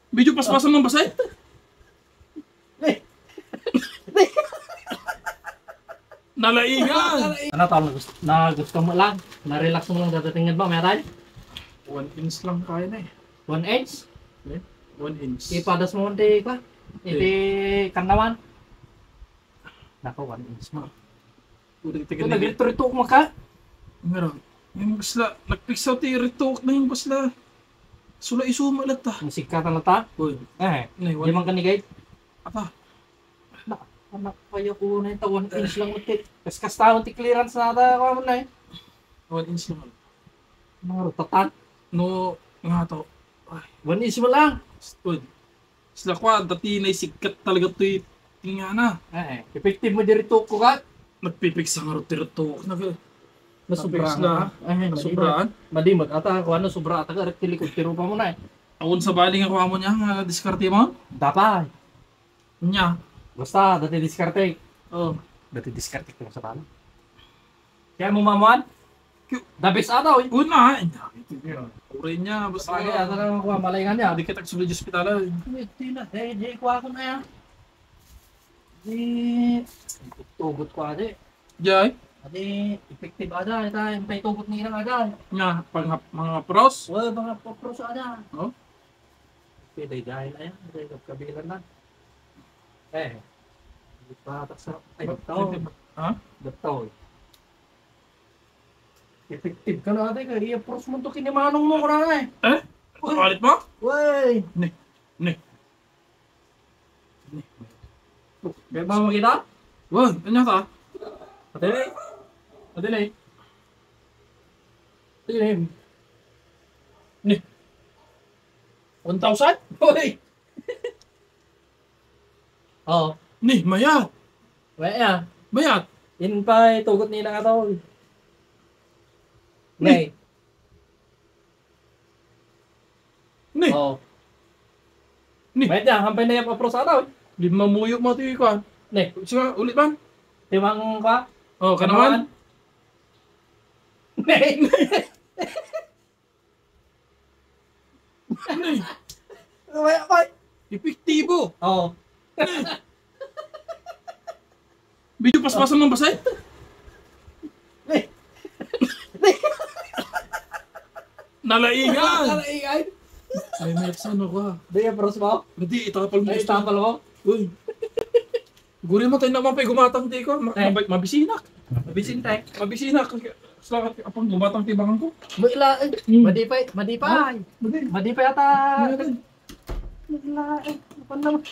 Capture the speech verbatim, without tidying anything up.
Medyo paspasan ng basay. Nalaigan. Ano to? Nagusto, nagusto mo lang? Na-relax mo lang dadating ba, meron? One inch lang kaya na eh. One inch? Eh, one inch. Ipadas mo man di ka? Iti kannawan? Nako, one inch mo. Pwede ito Ito, ganun. Nagritrito ko maka. Ngaro. Yung basla, nagpiksaw ti rito na yung basla. Sula isuma latta. Ang sigkatan na ta? Uy. Eh, Nay, di one man kanigay. Apa? Na, anak, kaya ko na ito, one inch lang mati. Kas-kas taon ti clearance na ata, ako mo na eh. One inch lang. Mga rutatan. No, nga to. Ay, One inch mo lang. Uy. Sila kwa, dati na isigkat talaga to yung tingana. Eh, effective mo diri to, kukat. Nagpipiksa nga rito, rito. Nag- Nasubra Nagpipiksa. Nga. Eh, Nasubraan? Madi, madi mag-ata, kuha na, sobra ata ka, rek, tilikod, tirupa mo na eh. Awan sa bali nga kuha mo niya, nga diskarte mo? Dapat. Nya. Basta, dati diskarte. Oh. Dati diskarte ko sa bali. Kaya mo mamuan? Kyo- The best ata, oy. Una, eh, nya, ito yun. Uri niya, basta Sabagay, ata na lang kuha, malay nga niya. Hindi kita sa ospital, eh. Hindi, hindi na. Eh, di, kuha ko na yan. Di, tugot ko adi. Jay? Adi, effective ada, ita, yung pay tugot nila ada. Nga, pang, mga pros? Well, mga pros ada. Oh? Pwede dahil ayan, hindi kabilan na. Eh, di pa, taksa, ay, Ba-, dito. Hindi ba? Ha? Dito. Effective ka na, ate, kaya i-approach mo to kinimanong mo, kuna na eh. Eh? Uy. Palit mo? Uy! Ni. Ni. Kaya ba makita? Wan, ano ta? Ate, ate, ate, ate, Ni. One thousand? Uy! Oh. Ni, mayat. Mayat. Mayat. In pa, tugot ni na nga tao. Ni. Nay. Ni. Oh. Ni. Mayat niya, hampay na yung apros ata, eh. Di mamuyo mo ito, ikuan. Ni. Sige, ulit man. Timang ka? Oh, kanaman? Kanaman? Ni. Ni. Wala pa. Epektibo. Oo. Medyo paspasan ng basay. Nalaigan. Nalaigan. Ay, may ano ka. Di, apros mo? Hindi, itapal mo. Ay, itapal mo? Uy. Guri mo tayo naman pa'y gumatang ti ko. Ma-, Eh. mab-, mabisinak. Mabisintay. Mabisinak. Salamat apang gumatang ti bakang ko. Maila, eh. Hmm. Madipay, madipay. Ah, madipay. Madipay ata. Madipay. Maila, eh. Apan naman.